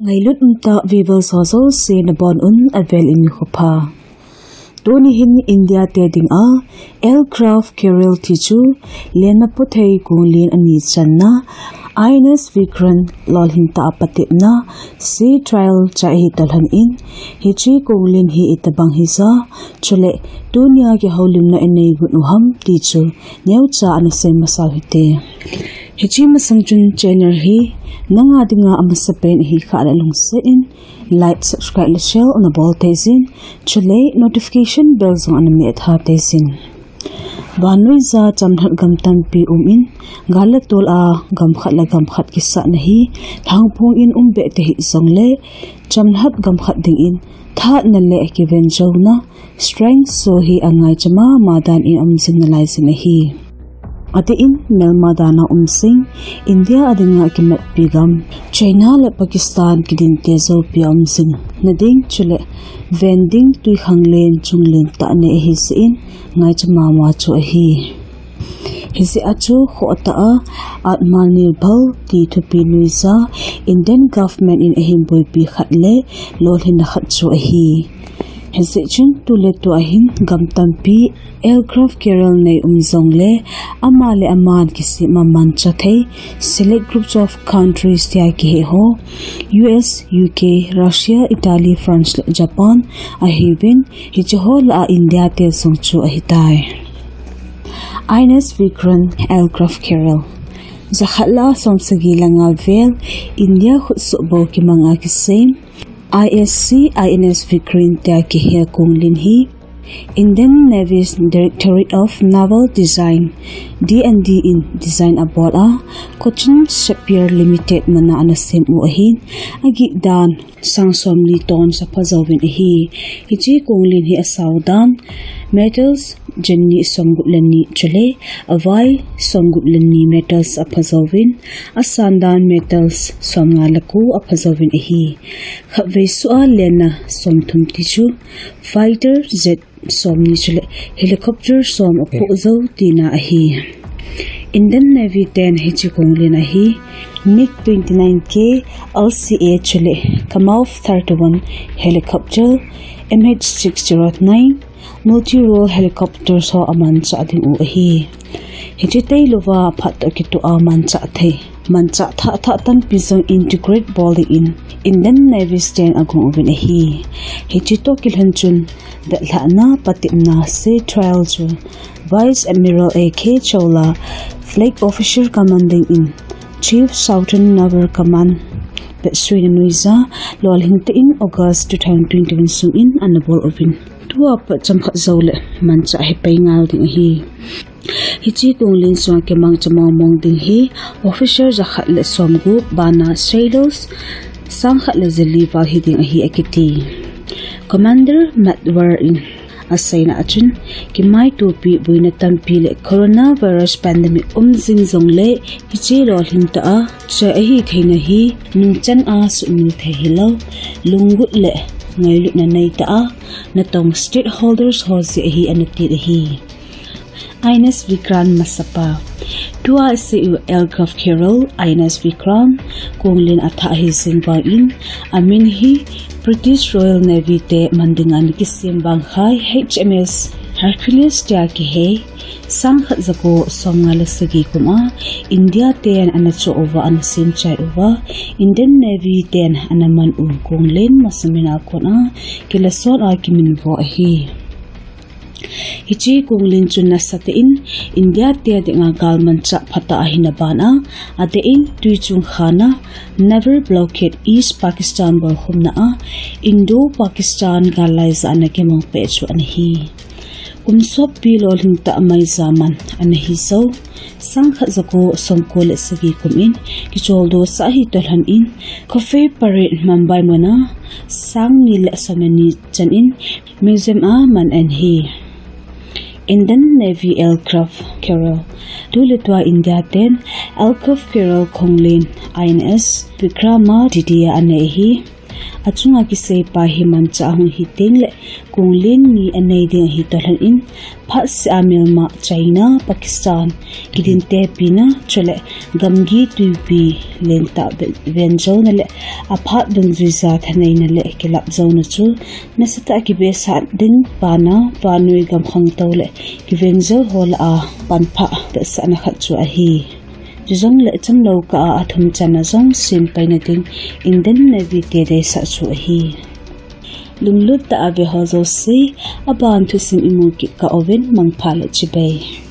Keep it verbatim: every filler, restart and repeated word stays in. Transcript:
Ngailut umtah viewers ho jouse nabonun avel in nikho pha. Tuni hin India te dinga aircraft carrier ti chu lenna pothei konglen ani channa I N S Vikrant lolhing tah a patepna sea trial chai ahi tah lhon in, hiche konglen hi itobang hija, chule tunia kihoulimna inei got u ham ti chu neocha ana sei masa u hite. Hiche masang chun channel hi nanga dinga amasapen ahi khah le lungset in like, subscribe le share ana bol teijin, chule notification bell jong ana meh tha teijin. Vannoija chamlhat gam tampi um in, gal le tol a gam khat le gam khat kisahna hi lhangphong in um beh tahih jongle, chamlhat gam khat dingin thahatna le kiven jouna, strength chu hi angaicha mama dan in um jing nalai jin ahi. Adeh in melma dan a um jing, India a dinga kimatpi gam China le Pakistan kidinte joupi a um jing nading, chule ven ding twikhanglen chunglen tah nei ahi jeh in ngaicha mama chu ahi. Hijeh a chu khohtah a Atmanirbhar ti thupi nuija Indian government in ahin boipi khat le lolhinna khat chu ahi. Hijeh chun tu le tua hin gam tampi aircraft carrier nei um jongle, ama le aman kisem a manchah thei select groups of countries tia kihe ho, U S, U K, Russia, Italy, France le Japan ahiuvin, hiche ho lah a India te jong chu ahitai. I N S Vikrant aircraft carrier, jakhat le somsagi le nga vel India khutsoh bou kimanga kisem I S C I N S Vikrant tia kihe konglen hi Indian Navy's Directorate of Naval Design, D N D in design abol a, Cochin Shipyard Limited mana ana sem u ahin, agih dan sang somli tons apha jouvin ahi. Hiche konglen hi asao dan metals janni somgup le ni chule avai somgup le ni metals apha jouvin, asan dan metals somnga le ko apha jouvin ahi. Khatvei soh a lenna somthum ti chu fighter jet somni chule helicopter som apoh jou tina ahi. Indian Navy ten hiche konglen a hi MiG twenty-nine K L C A chule Kamov thirty-one helicopter, M H six zero nine multi-role helicopter ho amanchah ding u ahi. Hiche tailouva phat toh kitoh a manchah thei, manchah thah thah tampi jong integrate bol dingin Indian Navy ten agong uvin ahi. Hiche toh kilhon chun vetlhahna patepna sea trial chu Vice Admiral A K Chawla, Flag Officer Commanding in Chief Southern Naval Command, vetsuina nuija lolhing tah in August two thousand twenty-one sungin ana bol uvin, tua pat chomkhat joule manchah hi pai ngal ding ahi. Hiche konglen sunga kimangcha mongmong ding hi officer jakhat le somgup bana sailors sangkhat le jali val hiding ahi akiti. Commander Madhwar in aseina a chun, kimaitopi boina tampi le coronavirus pandemic um jing jongle, hiche lolhing tah a chai ahi theina hi nungchan a sumil thei hilou, lunggut le ngailutna neitah a natong stakeholders ho jeh ahi ana ti ahi. I N S Vikrant masapa. Tua asei u aircraft carrier I N S Vikrant konglen athah hijing vangin, amin hi British Royal Navy te man dinga ana kisem vangkhai H M S Hercules tia kihe, sangkhat jako somnga le sagi kum a India ten ana choh uva ana semchai uva, Indian Navy ten ana man u konglen masamin a kona kilason a kiminvo ahi. Hiche konglen chun nasatah in India te dinga galmanchah phatah ahina bana, adeh in twichung khana naval blockade East Pakistan bolkhumna a Indo-Pakistan gallaija ana kimangpeh chu ana hi. Kum sompi lolhing tah maija man ana hi jou, sangkhat jako somko le sagi kum in kicholdo sah ahi toh lhon in, Coffee Parade Mumbai muna sangni le somni chan in museum a man ana hi. Indian Navy aircraft carrier. Tu le tua India ten aircraft carrier konglen I N S Vikramaditya anei ahi. Achunga kiseipa hi manchah ahung hi tengle kong lien ni anei ding ahi toh lhon in, phatseh a melma China, Pakistan, kidinte pina chule gamgi twipi lentah ve-, ven jouna le aphat dungjuija thaneina le kilap jouna chu nasatah a kibesah ding pana vannoi gam khangtou le kiveng jou ho lah a panpha vetsahna khat chu ahi. Chujongle chamlou kah a athum channa jong sem paina ding Indian Navy te deisah chu ahi. Lunglut tah a ve ho jouse, aban thusim imu kit kah uvin mangpha le chibai.